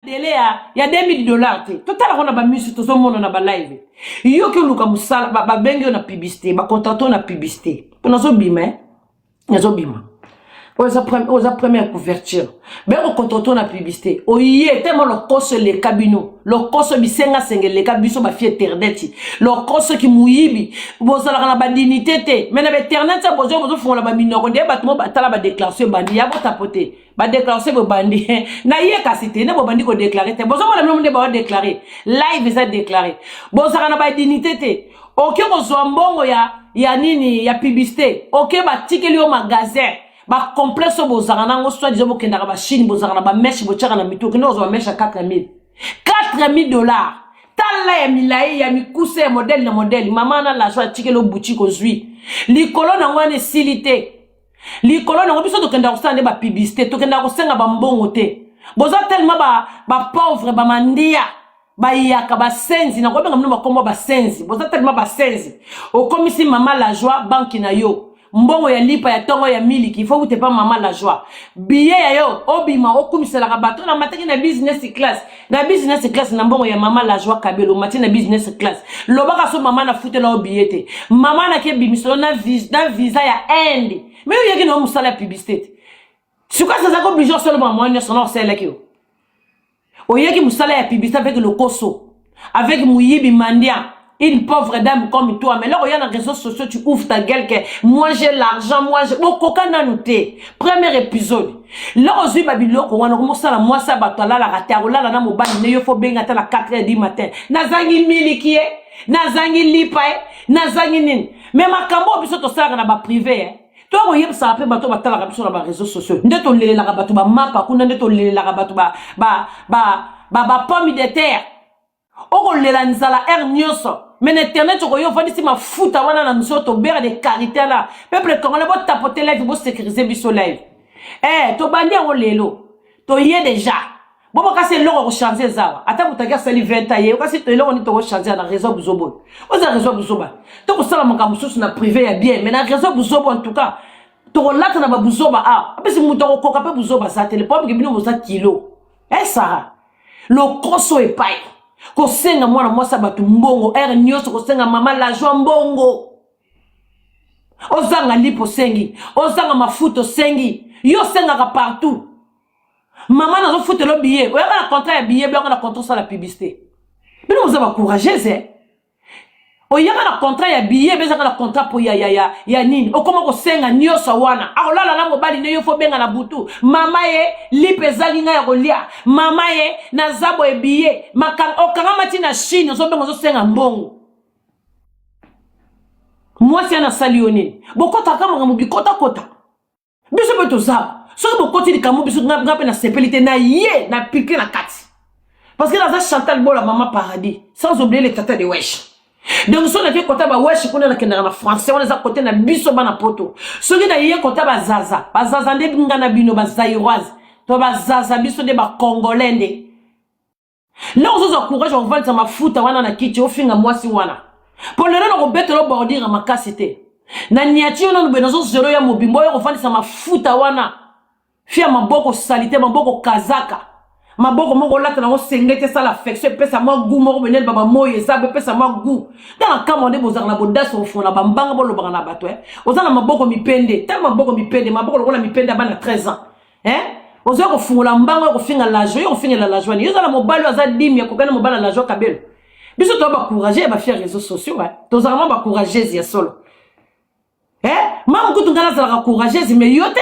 Délai ya 2000 $ te. Totalaka na bamisu, tozomona na balive. Yoki oluka mosala, babengi yo na publicité, bacontracte yo na publicité mpo nazobima, nazobima. Oyo eza première couverture. Bakocontracte yo na publicité, oye tema. Lokoso eleka bino, lokoso bisengasenga eleka biso. Bafille internet, lokoso ki moyibi, bozalaka na badignité te. Mais na bainternet ya bozo, bozofungola baminoko nde bato mo batala. Badéclaration ebandi ya botapo te, badéclaration bobandi na ye kasi te. Nde bobandi kodéclarer te, bozomona bino nde baodéclarer live eza déclaré. Bozalaka na badignité te. Oke kozwa mbongo ya nini, ya publicité, oke batikeli yo magasin. Bacomplexe oyo bozalaka nango, soit disant bokendaka bachine, bozalaka na bamèches, botiaka na mitu. Okende kozwa bamèches ya 4000, 4000 $. Tala ya milai, ya mikuse, ya modèle na modèle. Mama na lajo atikeli yo boutique, ozwi likolo nango wana, esili te. Likolo nango, biso tokendaka kosala nde bapublicité, tokendaka kosenga bambongo te. Boza tellement bapauvre, bamandia, bayaka basenzi. Nakobenga bino bakombo basenzi. Boza tellement basenzi. Okomisi mama la joie banki na yo. Mbongo ya lipa ya ntongo, ya miliki, ifo wute pa mama la joie. Billet ya yo obima, okumiselaka bato na mataki na business class, na business class, na mbongo ya mama la joie Kabelo. Omati na business class, lobaka so mama na futela yo billet te. Mama naki ebimiselo na visa ya Inde. Mais oyeki na yo mosala ya publicité te. Sikoyo azalaki obligé osala mama nyonso na osalelaki yo. Oyeki mosala ya publicité avec lokoso, avec moyibi, mendiant, une pauvre dame comme toi. Mais là, regarde, dans les réseaux sociaux, tu ouvres ta gueule que moi j'ai l'argent, moi j'ai bokoka nanu te. Premier épisode là, ozwi babiloko wana, okomosala mwasi ya bato alalaka te, akolala na mobali ne. Yo fo benga ata na 4 heures du matin: nazangi miliki ye, nazangi lipa ye, nazangi nini. Mais makambo oyo biso tosalaka na baprivé, eh? Tokoyebisaka mpe bato batalaka biso na baréseaux sociaux nde tolelelaka bato bamapa kuna, nde tolelelaka bato bapomme de terre. Okolela nzala heure nyonso, mais na internet okoyo ofandisi mafuta wana na nzoto. Beurre de karité la. Peuple congolais, botapote live, bosécuriser biso live. Tobandi yango lelo, toye déjà. Bobo kasi eloko kochanger eza awa. Ata moto aki asali 20 ans ye kasi to eloko nini tokochanger na réseau buzobo? Oza réseau buzoba. Tokosala makambo mosusu na privé ya bien, mais na réseau buzobo, en tout cas tokolata na babuzoba awa. Apesi moto akokoka mpe buzoba aza te. Lepo bino boza kilo esara lokoso epai kosenga mwana mwasi ya bato mbongo heure nyonso, kosenga mama la joie mbongo. Ozanga lipo osengi, ozanga mafuta osengi. Yo osengaka partout. Mama nazofutela billet, oyaka na contrat ya billet, boyaka na contrat osala publicité. Bino boza bacourageuse, eh? Oyaka na contrat ya billet, bezaka na contrat mpo ya nini? Okoma kosenga nyonso wana. Akolala na mobali nde yo fo benga na butu: mama ye, lipe ezangi ngai ya kolia, mama ye, naza boye, billet. Okangama ti na Chine, ozobenga, ozosenga mbongo. Mwasi ana asali yo nini? Bokɔtaka makambo bikotakota. Biso mpe toza, soki bokoti likambo biso, nga mpe nasepeli te na ye na pike na kati, parce que naza Chantal Bola, mama paradis, sans oublier le tata de wesh. Donc soki nake kota bawesh kuna, nakendaka na français wana, eza kote na biso bana poto. Soki naye kota bazaza, bazaza nde nga na bino, bazairoise to bazaza, biso nde bacongolais. Nde lelo ozozwa courage ya kovandisa mafuta wana na kiti, ofinga mwasi wana. Mpo lelo nakobetela bordure makasi te na niati yo nanu boye. Nazozelo ya mobimba oyo kovandisa mafuta wana fia maboko sali te, maboko kazaka, maboko moko olata nango senge te. Esala affection, epesa mwa gu moko benene. Bamoi eza epesa mwa gu. Tala kamwa nde bozalaka na bodasi, kofona bambanga, bolobaka na bato. Oza na maboko mipende, tala maboko mipende, maboko lokola mipende ya bana 13 ans, eh? Ozoya kofungola mbango ya kofinga lajo. Yo kofingela lajo wani, yo oza na mobali oyo aza dimi akokani mobali ya lajo Kabelo. Biso toza bacourage ya bafille ya réseaux sociaux, eh? Tozalaka mwa bacourageuse ya solo, eh? Mama kutu ngai nazalaka courageuse, mais yo te.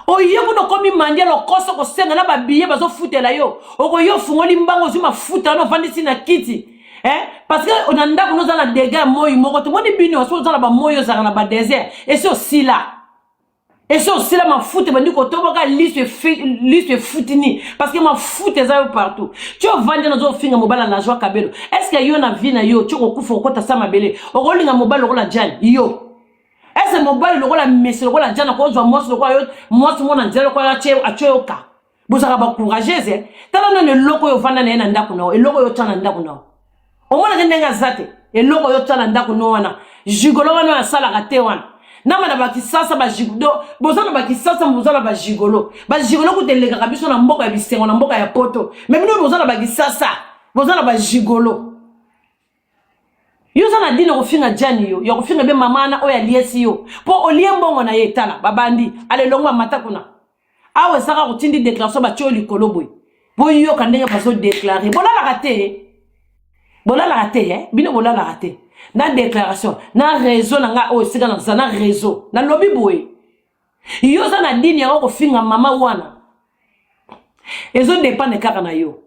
Oye kuna, okomi mandia, lokoso, kosenga na babillet bazofutela yo. Okoyi, ofungoli mbango, ozwi mafuta wana, ofandisi na kiti, eh? Parce que na ndako noza na dégâts ya moi moko. Tomoni bino soki oza na bamoi, ozalaka na badésert. Esi osila, esi osila, mafuta ebandi kotoboka, liso efutini, parce que mafuta eza yo partout. Ti ovandi, nazofinga mobali na Joa Kabelo. Est ce que yo na vie na yo, ti okokufa, okota sa mabele, okolinga mobali lokola Jane? Yo ese mobali lokola mesi, lokola Jane, akozwa mwasi lokola yo? Mwasi mona nzela lokola atie yo ka. Bozalaka bacourageuse. Tala nano eloko oyo ovanda na ye na ndako na yo, eloko oyo otya na ndako na yo. Omonaki ndenge aza te. Eloko oyo otya na ndako no wana, gigolo wana oyo asalaka te wana. Nama na bakisasa bajido boza na bakisasa boza na bajigolo bajigolo kuta elekaka biso na mboka ya bisengo na mboka ya poto me bino boza na bakisasa boza na bajigolo yo oza na dine kofinga jani yo ya kofinga be mama wana oyo aliesi yo mpo olie mbongo na ye tala babandi alelongo amata kuna awa ezaka kotindi déclaration batie yo likolo boye boyoka ndenge bazodeklare bolalaka te bolalaka te eh? bino bolalaka te na déclaration na réseau na ngai oyo esika naza na réseau nalobi boye yo oza na dini yango kofinga mama wana ezodepande kaka na yo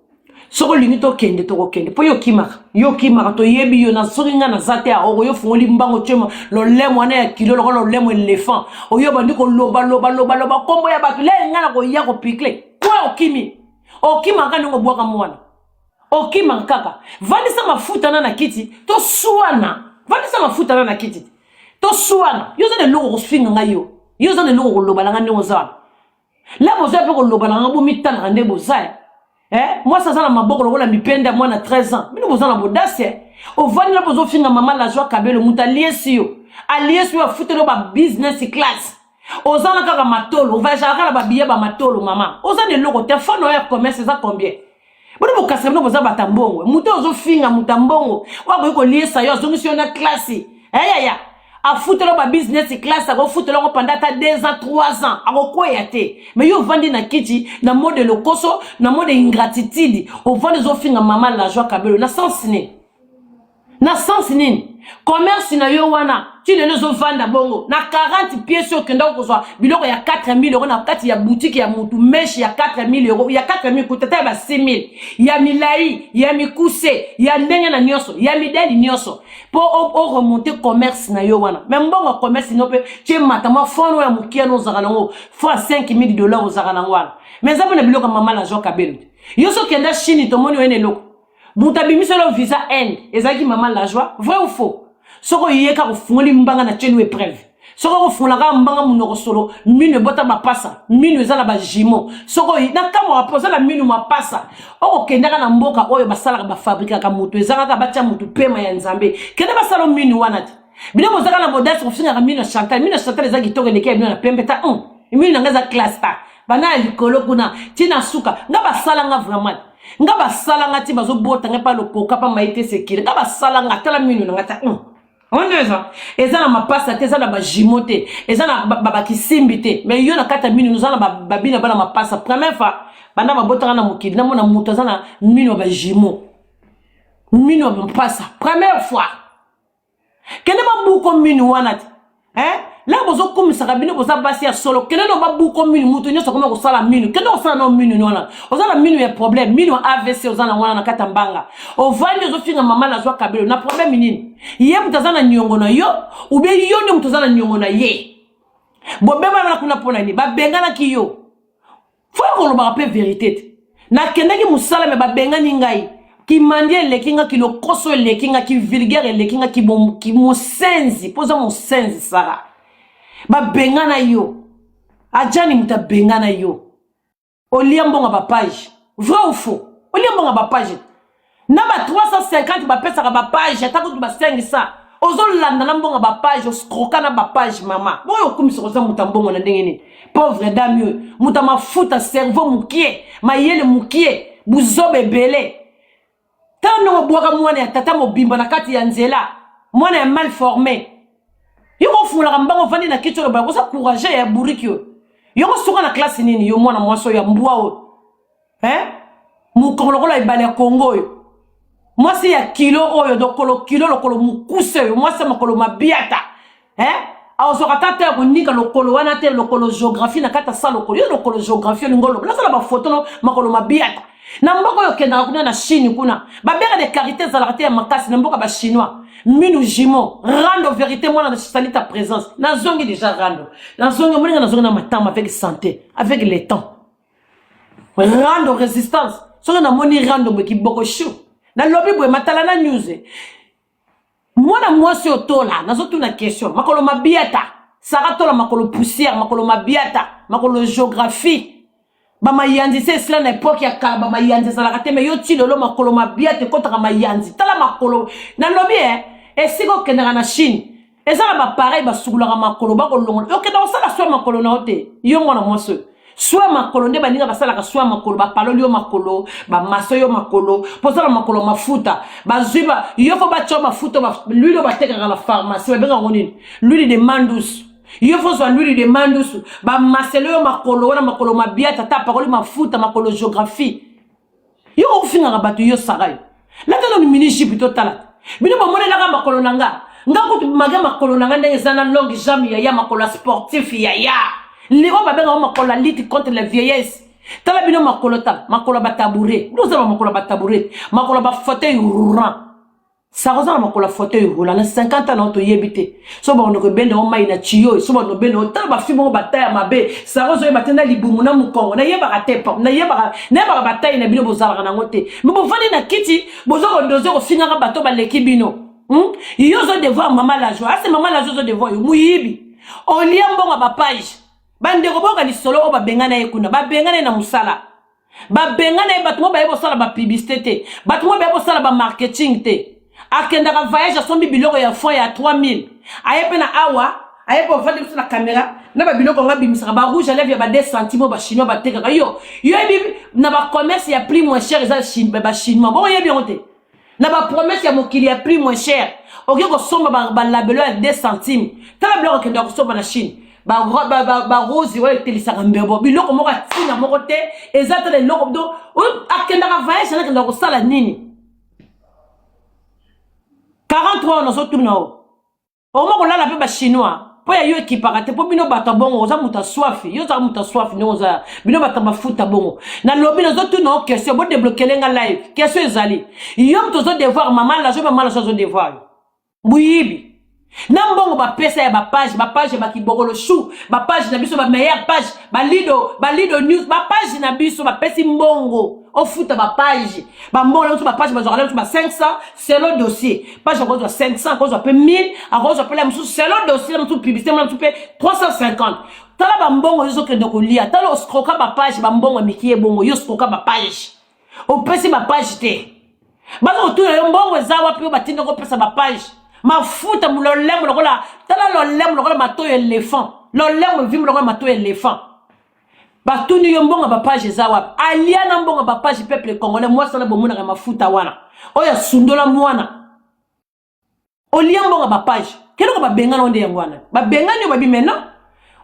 soki olingi tokende tokokende mpo yo okimaka yo okimaka toyebi yo na soki ngai naza te aoko yo ofungoli mbango tie lolemo wana ya kilo lokola lolemo elephant oyo obandi kolobalobaloba nkombo ya bato le ngai nakoya kopikle kwa okimi okimaka ndenge obwaka mwana okimaka kaka vandisa mafuta na na kiti toswana vandisa mafuta na na kiti toswana yo oza na eloko kofinga ngai yo yo oza na eloko koloba na ngai ndenge oza wana la boza mpe koloba na ngai bomitalaka nde boza eh? mwasi aza na maboko lokola mipende ya mwana 13 ans bino boza na bodasi eh? ovandi na bozofinga mama la joie kabelo moto aliesi yo aliesi yo afuteli yo ba business class oza na kaka matolo ovoyageaka kaka na babiye ba matolo mama oza na eloko te fo na yo ya commerce eza combien bino bokasa bino boza bata mbongo moto oyo ozofinga moto ya mbongo oyo akoki koliesa yo azongisi yo na klasi eyaya afutela yo ba business class akofutela yango panda ata 2 ans 3 ans akokweya te mais yo ovandi na kiti na mode lokoso na mode ingratitude ovandi ozofinga mama la joie kabelo na sens nini na sens nini commerce na yo wana ti lelo ezovanda bongo na 40 pièce okendaka kozwa biloko ya 4000 euro na kati ya boutique ya mutu meshe ya 4000 euro ya 4000 kuta ata ya ba 6000 ya milai ya mikuse ya ndenge na nyonso ya mideli nyonso mpo oremonte commerce na yo wana me mbongo ya commerce no mpe tie mata mwa fond oyo ya mokie no ozalaka nango fond ya 5000 dollar ozalaka nango wana me eza mpe na biloko ya mama la joie kabelo te yo so okenda chine tomoni oye na eloko moto abimiseli yo visa inde ezalaki mama la joie vrai ou faux soki oye kaka ofungoli mbanga na tieli yo epreuve soki okofungola kaka mbanga monoko solo minu ebota mapasa minu eza na bajimo soki oye na kamwaka mpo oza na minu mapasa okokendaka na mboka oyo basalaka bafabrikaka moto eza kaka batya moto pema ya nzambe kende basala minu wana te bino bozaka na bodasi kofingaka minu ya chantal minu ya chantal eza kitoko eleki ya bino na pembe ta minu na nga eza classe ta bana ya likolo kuna ti na suka nga basala nga vraiment nga basala nga ti bazobota nga mpa lokoka mpa maye te sekele nga basala nga tala minu na nga ta oyo eza eza na mapasa te eza na bajimo te eza na bakisimbi te mais yo na kati ya minu oza na babino bana mapasa première fois banda babotaka na mokili namona moto aza na minu ya bajimo minu ya mapasa première fois kende babuko minu wana te eh? la bozokumisaka bino boza basi ya solo kende no babuko minu moto nyonso akoma kosala minu kende kosala no minu wana oza na minu ya problème minu ya avc oza na wana na kati ya mbanga ovandi ozofinga mama nazwa kabelo na problème nini ye moto aza na niongo na yo ubie yo nde moto oza na niongo na ye bobebana kuna mpo na nini babenganaki yo fo kolobaka mpe verité te nakendaki mosala me babengani ngai kimandi eleki nga kilokoso eleki nga kivulgaire eleki nga kimosenzi mpo oza mosenzi sara babengana yo ajani moto abengana yo olia mbongo ya bapage vrai ou faux olia mbongo ya bapage na ba 350 bapesaka bapage ata kutu ba 500 ozolanda na mbongo bapage oscroka na bapage mama boyo okumisa koza moto ya mbongo na ndenge nini pauvre dame oyo moto ya mafuta cerveau mokie mayele mokie buzoba ebele tala ndenge obwaka mwana ya tata mobimba na kati ya nzela mwana ya mal formé yo kofungolaka mbango ovandi na kiti oloba oza courage ya buriki oyo yo kosuka na klase nini yo mwana mwasi oyo ya mbwa oyo eh? mokongo lokola ebale ya kongo oyo mwasi ya kilo oyo lokolo kilo lokolo mokuse oyo mwasi ya makolo mabiata eh? azwaka ata te ya konika lokolo wana te lokolo géographie na kati ya sa lokolo yo lokolo géographie olingi oloba nasala bafoto no makolo mabiata na mboka oyo okendaka kuna na chine kuna babeka de karité ezalaka te ya makasi na mboka bachinois minu jumeau rando vérité mwana na sali ta présence nazongi déjà rando nazongi omoninga nazongi na matama avec santé avec le temps rando résistance soki namoni rando boye kiboko shu nalobi boye matala na news mwana mwasi oyo tola nazotuna question makolo mabiata sara tola makolo poussière makolo mabiata makolo géographie bamayanzi se esila na epoke ya kala bamayanzi ezalaka te me yo ti lelo makolo mabiata ekɔtaka mayanzi tala makolo nalobi e esika okendaka na chine. Eza na bapareil basukulaka makolo, bakolongola. Okenda kosala soin makolo na yo te, yo mwana mwasi oyo. Soin makolo nde baninga basalaka soin makolo, bapaloli yo makolo, bamaso yo makolo, mpo oza na makolo mafuta. Bazwi ba yo fo batya mafuta, l'huile oyo batekaka na pharmacie, babengaka yango nini? L'huile de mandus. Yo fo zwa l'huile de mandusu, bamaselo yo makolo wana, makolo mabiata, ata apakoli mafuta makolo géographie. Yo okofingaka bato, yo Sarai, lata nanu mini jupe totala. Bino bomonelaka makolo na nga, nga kutu mage makolo na nga ndenge eza na longue jambe yaya, makolo ya sportif yaya, liro babengaka makolo ya lutte contre la vieillesse. Tala bino makolo, tala makolo ya batabouret. Bino oza ba makolo ya batabouret, makolo ya bafauteuil roulant. Sara oza na makolo ya fauteuil roulant na 50 ans na yo, toyebi te so bakondo kobenda yo mai na tiyo, so bakondo benda yo. Tala bafi moko bataya mabe. Sara, ozoyeba te na libumu na mokongo, nayebaka te, nayebaka, nayebaka bataille na bino bozalaka nango te. Me bovandi na kiti, boza kodoze kofingaka bato baleki bino, Yo ozo devoir mama la joie, ase mama la joie ozo devoir yo moyibi, olia mbongo ya bapage. Bandeko, boyoka lisolo oyo. Babengana ye kuna, babengana ye na mosala, babengana ye. Bato mo baye kosala bapublicité te, bato mo baye kosala bamarketing te. Akendaka voyage, asombi biloko ya fond ya 3000, aye mpe na awa, aye mpe ovandi biso na caméra na babiloko yango, abimisaka barouge à lèvre ya ba 2 centime oyo bachinois batekaka. Yo yoyebi na bacommerce ya prix moins cher eza bachinois bongo, oyebi yango te. Na bapromesse ya mokili ya prix moins cher, okoki kosomba balabelo ya 2 centime. Tala biloko akendaka kosomba na Chine, barose oyo etelisaka mbebo, biloko moko atina moko te, eza tala eloko do. Akendaka voyage, akendaka kosala nini? 43 wana ozotuna o okoma kolala mpe bachinois mpo ya yo ekipaka te, mpo bino bato ya bongo, oza moto aswafi, yo ozaka moto aswafi ndenge oza. Bino bato ya mafuta bongo, nalobi, nazotuna o question, bodébloquer nga live. Question ezali: yo moto ozodevoir mama lajo, mama lajo azodevoir yo boyibi na mbongo bapesa ya bapage, bapage ya bakibokolo chou, bapage na biso, bameilleure page, balido, balido news, bapage na biso bapesi mbongo ofuta bapage, bambongo na biso. Bapage bazwaka na biso ba 500 selon dossier. Page akozwa 500, akozwa mpe 1000, akozwa mpe la mosusu selon dossier, la mosusu publicité, la mosusu mpe 350. Tala bambongo ezokende kolia. Tala oscroquer bapage, bambongo miki ebongo. Yo oscroquer bapage, opesi bapage te, baza kotuna yo mbongo eza wapi. Oyo batinda kopesa bapage mafuta, lolemo lokola, tala lolemo lokola matoyo éléphant, lolemo evimbi lokola matoyo éléphant. Batuni yo mbongo bapage eza wapi? Alia na mbongo bapage. Peuple congolais, mwasi wana bomonaka mafuta wana oyo asundola mwana, olia mbongo bapage. Keloko babengana nde yango wana, babengani yo, babi maintenant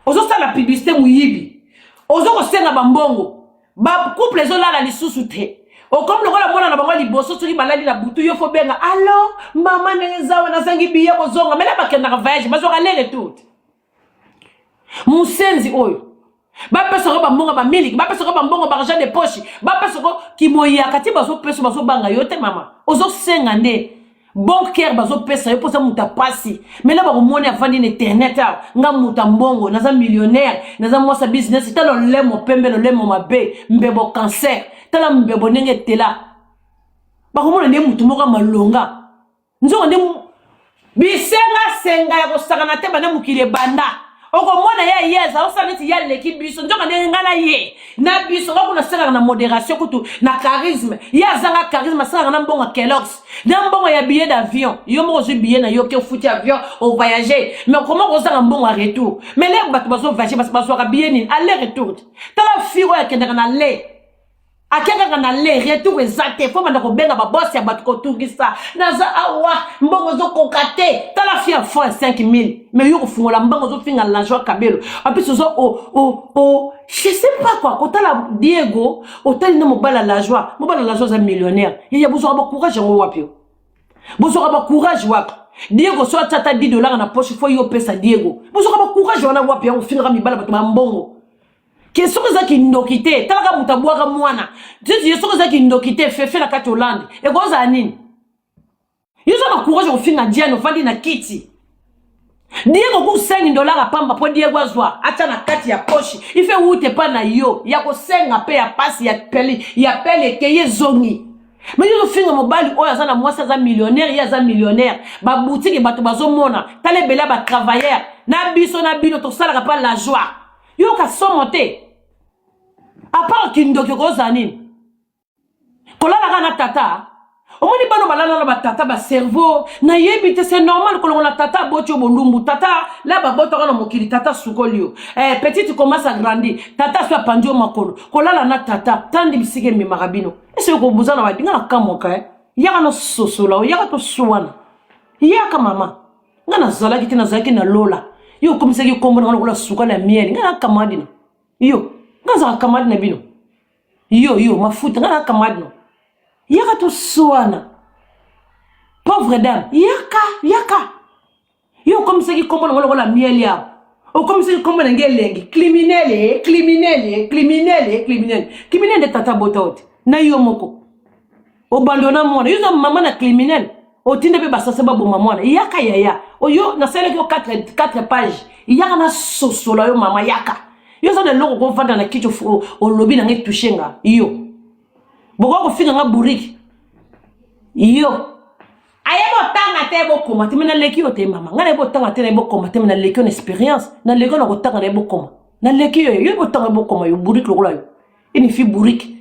ozosala publicité moyibi, ozo kosenga bambongo. Bacouple ezolala lisusu te, okomi lokola mwana na bango liboso. Soki balali na butu, yo fo benga: "Alo mama, ndenge eza wana, nazangi biye kozonga." Mele bakendaka voyage, bazwaka aller retour te. Mosenzi oyo, bapesako bambongo bamiliki, bapesako bambongo baargent de poche, bapesako kimoyaka ti bazopesa, bazobanga yo te. Mama, ozosenga nde bon cœur, bazopesa yo mposa moto apasi. Mena bakomoni afandi na internet awa: "Nga moto ya mbongo, naza millionnaire, naza mwasa business." Tala lolemo pembe, lolemo mabe, mbebo cancer. Tala mbebo ndenge etela. Bakomona nde motu moko ya malonga, nzongo nde bisengasenga ya kosakana te. Banda mokili ebanda, okomona ye, ye aza osala neti ye aleki biso, nzoka ndenge ngai na ye na biso nga kuna asengaka na modération, kutu na charisme. Ye azanga charisme, asengaka na mbongo ya Kellogg's, na mbongo ya billet d'avion. Yo moko ozwi billet na yo, ke ofuti avion, ovoyage, mais koma kozanga mbongo ya retour. Mais le bato bazovoyage bazwaka billet nini? Aller retour. Tala fille oyo akendaka na le, ake kaka na le retour eza te, fo banda kobenga babosi ya bato kotungisa: "Naza awa, mbongo ezokoka te." Tala fi ya fond ya 5000, mais yo kofungola mbongo, ozofinga la joie kabelo apesi, ozo o je sais pas quoi. Kotala Diego, otali nde mobali ya la joie, mobali ya la joie aza millionnaire. Yeya, bozwaka bacourage yango wapi? Bozwaka bacourage wapi? Diego so atia ata 10 dollar na poche, fo yo opesa Diego. Bozwaka bacourage wana wapi ya kofingaka mibala bato bambongo? Ke soki eza kindoki te, talaka moto abwaka mwana titi. Ye soki eza kindoki te, fefe na kati Hollande ekozala nini? Yo oza na courage kofinga Diane, ofandi na kiti. Diego ku 5 dollar apamba mpo Diego azwa atya na kati ya poche, ife wute epa na yo ya kosenga mpe ya pasi ya pele, ya pele ekeye ezongi. Mais yo ozofinga mobali oyo aza na mwasi aza millionnaire, ye aza millionnaire, babutiki bato bazomona. Tala ebele ya batravailleur na biso na bino tosalaka mpa la joie. Yoka somo te, à part kindoki okozala nini? Kolala kaka na tata. Omoni bana balala na batata ba cerveau nayebi te, c'est normal kolongola tata aboti yo bolumbu, tata la babotaka na mokili, tata asukoli yo, eh, petite commence à grandir, tata aso apandi yo makolo, kolala na tata tandi bisika ememaka bino. Ese kobuza na badinga na kamwaka, eh? Yaka nososola, oyaka tosuwana, yaka mama. Nga nazalaki te, nazalaki na lola. Yo okomisaki nkombo nanga lokola sukali ya miel. Nga na camarade na yo, nga nazalaka camarade na bino. Yo yo mafuta, nga na camarade no. Yaka toswana, pauvre dame, yaka yaka. Yo okomisaki nkombo nango lokola miel yawo, okomisaki nkombo na nge elengi. Criminele, criminele, criminele, criminele, criminele nde tata bota ote na yo moko obandona mwana. Yo oza mama na criminel, otinda mpe basase baboma mwana. Yaka yaya, oyo nasalelaki yo 4 page, yaka nasosola yo mama. Yaka, yo oza na eloko kovanda na kiti, olobi na ngai touche nga. Yo bokoka kofinga nga bourrique, yo ayebi otanga te, bokoma te, me naleki yo te mama. Ngai nayebi otanga te, nayebi okoma te, me naleki yo na expérience, naleki yo na kotanga, nayebi okoma, naleki yo. Yo yebi otanga, yebi okoma, yo bourrique lokola yo, une fille bourrique.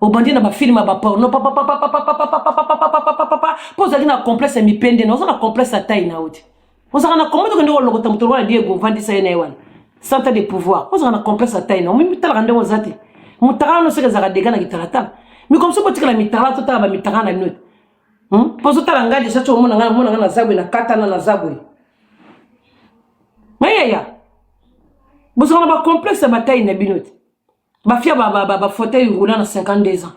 Obandi na bafilme ya baporno papapapapapapapapapapapapa mpo ozalaki na complexe ya mipende na oza na complexe ya tai na yo te. Ozalaka na kombo tokende kolokota moto lokola Diego, ovandisa ye na ye wana centre de pouvoir. Ozalaka na complexe ya tai na omitalaka ndenge oza te. Motakala no soki ezalaka dega na kitalatala mikomso, botikala mitakala, totala bamitakala na bino te. Mpo ozotala ngai deja ti omona ngai, omona ngai naza boye, nakatana, naza boye. Mayaya, bozalaka na bacomplexe ya batai na bino te. Bafia bafauteuil roulant na 52 ans,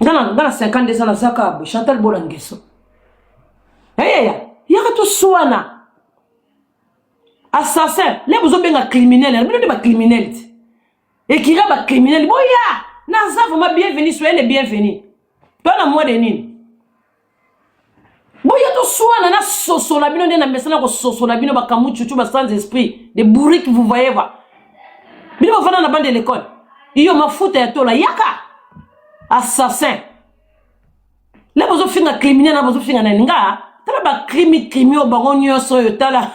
nga na 52 ans naza kaka boye. Chantal Bola Ngeso, eyaya, yaka toswana. Assassin le bozobenga criminel, bino nde bacriminel te, ekira bacriminel. Boya, naza vraiment bienvenu, soyez les bienvenus. To na mois de nini, boya toswana, nasosola bino nde na mesana kososola bino bakamuchuchu, ba sans esprit de bourrique. Vous voyez va bino bofanda na bande de l'école. Iyo mafuta ya tola, yaka assassin le bozofinga criminel na bozofinga nani. Nga tala bacrimi crimi oyo bango nyonso oyo, tala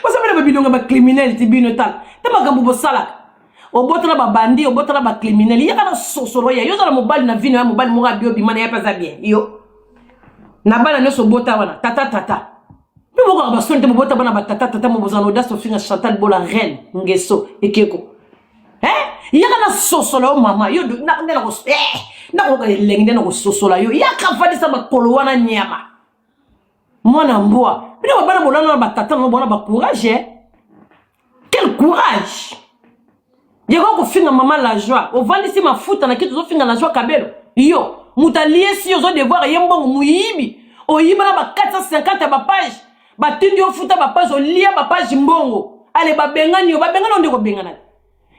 bozobela babilonga bacriminel ti bino. Tala te makambo bosalaka, obotala babandi, obotala bacriminel. Yaka na sosolo ya yo, ozala mobali na vino ya mobali moko abi obima na ye mpe aza bien. Yo na bana nyonso obota wana tata tata mpe bokaka basoni te, bobota bana batata tata mo bozala na audace ofinga Chantal Bola, reine Ngeso ekeko. Yaka na sosola yo mama. Yo nde nakoka elengi nde nakososola yo. Yaka, vandisa makolo wana, nyama mwana mbwa. Bino babana bolanda na batata nango bona bacourage, eh? Quel courage yako kofinga mama La Joie! Ovandisi mafuta na kiti, ozofinga La Joie Kabelo. Yo moto aliesi yo, ozodevoir ye mbongo, moyibi, oyiba na ba 450 ya bapage, batindi yo futa bapage, olia bapage mbongo. Ale babengani yo, babengani yo nde kobengana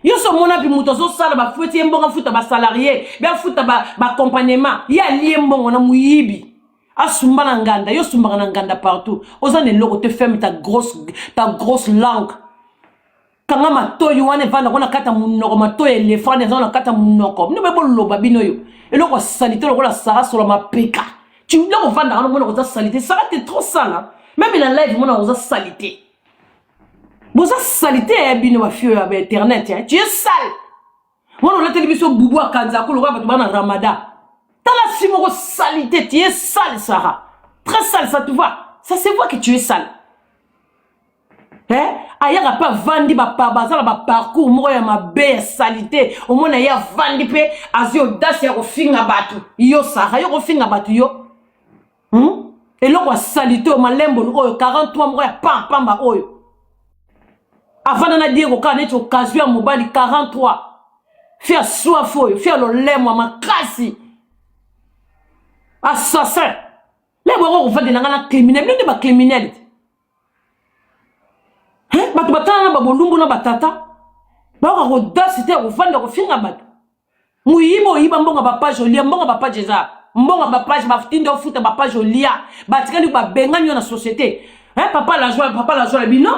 yo. So omona mpi moto azosala, bafueti ye mbongo, afuta basalarie, bafuta baaccompagnement, ye alie mbongo na moyibi, asumba na nganda. Yo osumbaka na nganda partout, oza na eloko te. Ferme ta grosse langue, kanga matoyi wana evandako na kati ya monoko, matoyi éléphant eza na kati ya monoko. Bino be boloba bino yo eloko ya saleté lokola Sara sola mapeka. Biloko ovandaka nomona koza saleté. Sara, te trop sala, même na live mona koza saleté. Boza saleté ya bino bafio ya bainternet. Tu es sale wana, olateli biso bubu akanzako lokola bato bana ramada. Tala si moko saleté. Tu es sale Sara, très sale. Ça te voit, ça se voit que tu es sale, eh? Ayaka mpe avandi, baza na baparcours moko ya mabe ya saleté. Omona ye avandi mpe azwi audace ya kofinga bato. Yo Sara, yo kofinga bato yo, Eloko ya saleté oyo, malembolu oyo 43 moko ya pampamba oyo avanda na Diego kaka neti occasion ya mobali. 43 fi ya soif oyo, fi ya lolemo ya makasi, assassin le boko kovandela nga na criminel. Bino nde bacriminel te. Bato batala na babolumbu na batata bakoka kodasi te ya kovanda kofinga bato. Moyibi, oyiba mbongo bapage, olia mbongo bapage, eza mbongo bapage, batinda ofuta bapage, olia, batikali babengani yo na société. Papa La Joie, papa La Joie na bino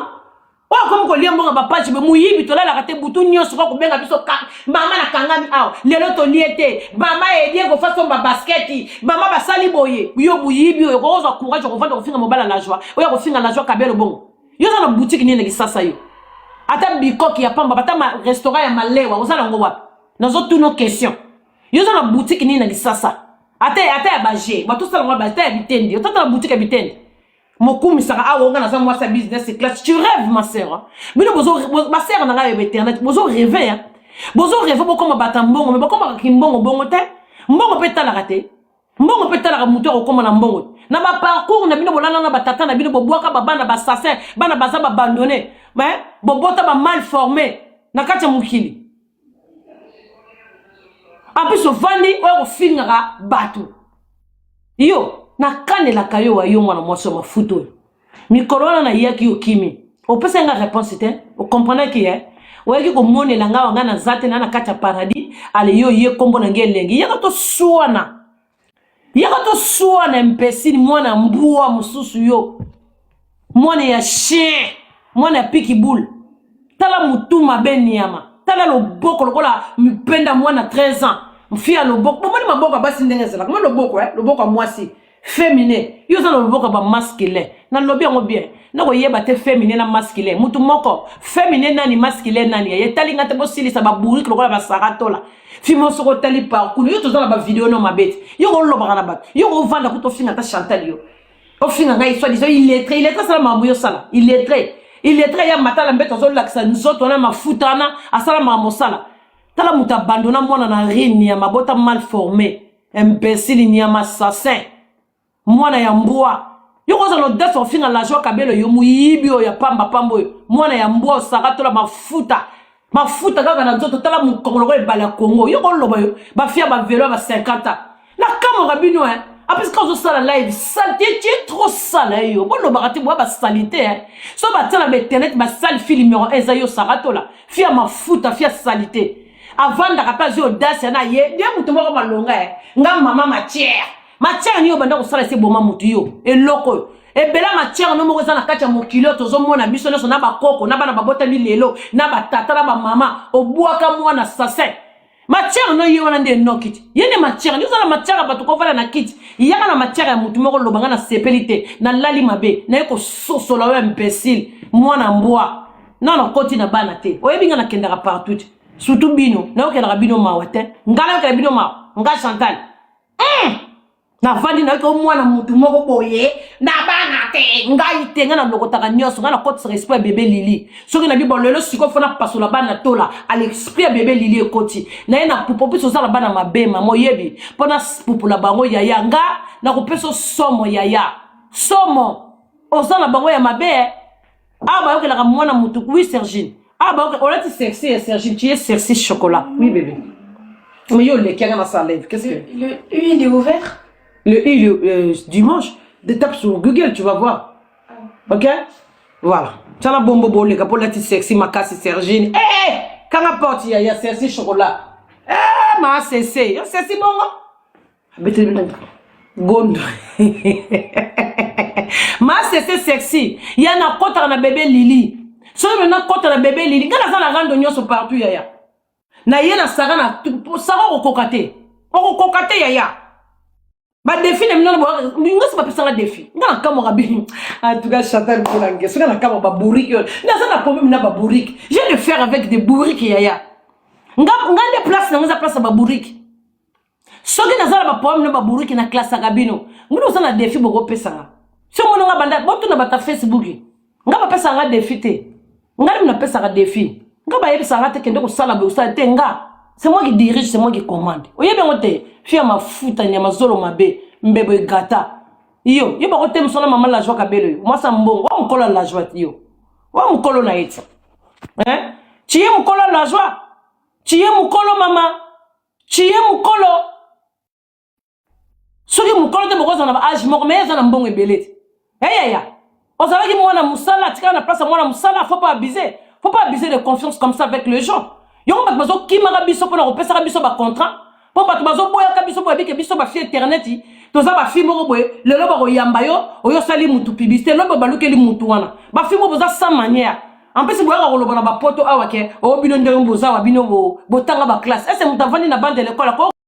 oyo akomi kolia mbongo bapage be moyibi. Tolalaka te butu nyonso kaka kobenga biso: "Mama, nakangami awa lelo, tolie te. Mama, edie kofa somba basketi. Mama, basali boye." Yo moyibi oyo okozwa courage okovanda kofinga mobala La Joie oyo akofinga La Joie Kabelo. Bongo yo oza na boutique nini na Kisasa? Yo ata bikoki ya pamba, ata restaurant ya malewa oza nango wapi? Nazotuna question. Yo oza na boutique nini na Kisasa? Ata ata ya baje, bato osala ngo ata ya bitendi, otata na boutique ya bitendi. Mokumisaka awa nga naza mwasi ya business class. Tu rêves, ma sœur. Bino bozo ba sœur na ngai ya internet, bozo rêver hein. Bozo rêver bokoma bata mbongo, mais bokomaka kimbongo bongo te. Mbongo pe talaka te. Mbongo pe talaka moto akokoma na mbongo. Na ba parcours na bino bolala na batata na bino, bobwaka ba bana ba assassin, bana baza ba abandonné, mais bobota ba mal formé na kati ya mokili. En plus ovandi oyo kofingaka bato. Yo nakanelaka yo wa yo mwana mwasi ya mafuta oyo. Mikolo wana nayaki yo kimi. Opesa nga réponse te, okomprenaki eh? Oyaki komonela nga wanga naza te na na kati ya paradis, ale yo ye kombo na nge elengi. Yaka toswana. Yaka toswana imbécile mwana mbwa mosusu yo. Mwana ya chien, mwana ya piki boule. Tala mutu mabe nyama. Tala loboko lokola mipenda mwana 13 ans. Mfia loboko. Bomoni maboko ya basi ndenge ezalaka. Mwa loboko eh, loboko ya mwasi. Féminin. Yo oza na loboko ya ba masculin. Nalobi yango bien. Nakoyeba te féminin na masculin. Mutu moko féminin nani, masculin nani. Ye tali nga te bosilisa ba bourrique lokola ba saratola. Fimo soko otali parcours yo toza na ba video no mabe te. Yo kolobaka na bato. Yo kovanda kuta ofinga ta Chantal yo. Ofinga ngai soit disant illettré, illettré sala makambo yo sala. Illettré. Illettré ya matala mbeto azolakisa nzoto wana mafuta wana asala makambo osala. Tala moto abandona mwana na rine ya mabota mal formé. Imbécile nyama assassin. Mwana ya mbwa. Yo kozala na audace ofinga la joie kabelo yo moyibi oyo ya pamba pamba oyo. Mwana ya mbwa osaka tola mafuta. Mafuta kaka na nzoto tala mokongo lokola ebale ya Congo. Yo koloba yo ba fia ba velo ya ba 50 ans. Na kamwaka bino hein. Apres quand ozosala live saleté, tu es trop sale yo. Bolobaka te boya ba salité hein. So batia na ba internet ba sale fille numéro 1 eza yo Saratola. Fia mafuta, fia salité. Avandaka pe azwi audace na ye. Ye moto moko malonga eh. Nga mama matière. Matière ni yo banda kosala se boma motu yo. Eloko oyo. Ebela matière no moko eza na kati ya mokili oyo tozomona biso nyonso na bakoko na bana babotami lelo na batata na bamama obwaka mwana assassin. Matière no ye wana nde enoki ti. Ye nde matière, nde ozala matière ya bato kovanda na kiti. Yaka na matière ya motu moko loba nga na sepeli te, nalali mabe, naye kososola oyo imbécile, mwana mbwa. Non, nakoti na bana te. Oyebi nga nakendaka partout te. Surtout bino, nayokelaka bino mawa te. Nga nayokela bino mawa. Nga Chantal. Navandi nayoki omwana motu moko boye na bana te, ngai te, ngai nalokotaka nyonso, ngai nakotisaka esprit ya bebe Lili. Soki nabi bon lelo sikoyo fo napasola bana tola, à l'esprit ya bebe Lili ekoti naye na pupo mpe ozala bana mabe mama oyebi mpo napupola bango yaya, nga nakopesa somo yaya, somo oza na bango ya mabe eh. Awa bayokelaka mwana motu. Oui Sergine, awa bayoke olati sexy ya Sergine, tu es sexy chocolat. Oui bébé, mais yo oleki na sa live, qu'est-ce que Le U, il est ouvert? Le U, dimanche, de tape sur Google, tu vas voir. Ok? Voilà. Tala bombo boleka po lati sexy makasi Sergine. Eh eh! Kanga porte ya ya sexy chocolat. Eh ma sexy, yo sexy bongo. Abeteli bino gondo. Ma sexy sexy, ya na kotaka na bébé Lili. Soki mena kota na bébé Lili, ngala za na rando nyonso partout yaya. Na ye na Sara na Sara okokoka te. Okokoka te yaya. Ba défi na bino ngosi bapesanga défi. Nga na kamwaka bino. En tout cas Chantal Moulange, soki na kamwa ba bourrique oyo. Naza na problème na ba bourrique. J'ai de faire avec des bourriques yaya. Nga nga nde place na nga eza place ya ba bourrique. Soki naza na ba problème na ba bourrique na classaka bino. Ngino oza na défi bokopesanga. So mona nga banda botuna bata Facebook. Nga bapesaka nga défi te. Nga nde napesaka défi. Nga bayebisaka nga te kende kosala boye osala te nga. C'est moi qui dirige, c'est moi qui commande. Oyebi yango te. Fia mafuta nyama zolo mabe, mbebo egata. Yo, yo bako te mosala mama la joie kabelo yo. Mwasa mbongo, wa mokolo la joie yo. Wa mokolo na ye ti. Hein? Tu es mokolo la joie. Tu es mokolo mama. Tu es mokolo. Soki mokolo te bokozala na ba âge moko, mais eza na mbongo ebele te. Hey, ya, ya. Ozalaki mwana mosala, atikala na place ya mwana mosala, faut pas abuser. Faut pas abuser de confiance comme ça avec les gens. Yongo bato bazokimaka biso mpona kopesaka biso ba contrat, mpo bato bazoboyaka biso boye bike biso ba fille internet, toza ba fille moko boye, lelo bakoyamba yo, oyo osali mutu publicité, lobi balukeli mutu wana. Ba fille moko boza sans manière. En plus boyaka koloba na bapoto awa ke o bino ndenge boza wa bino botanga ba classe. Est-ce mutu avandi na bande de l'école ako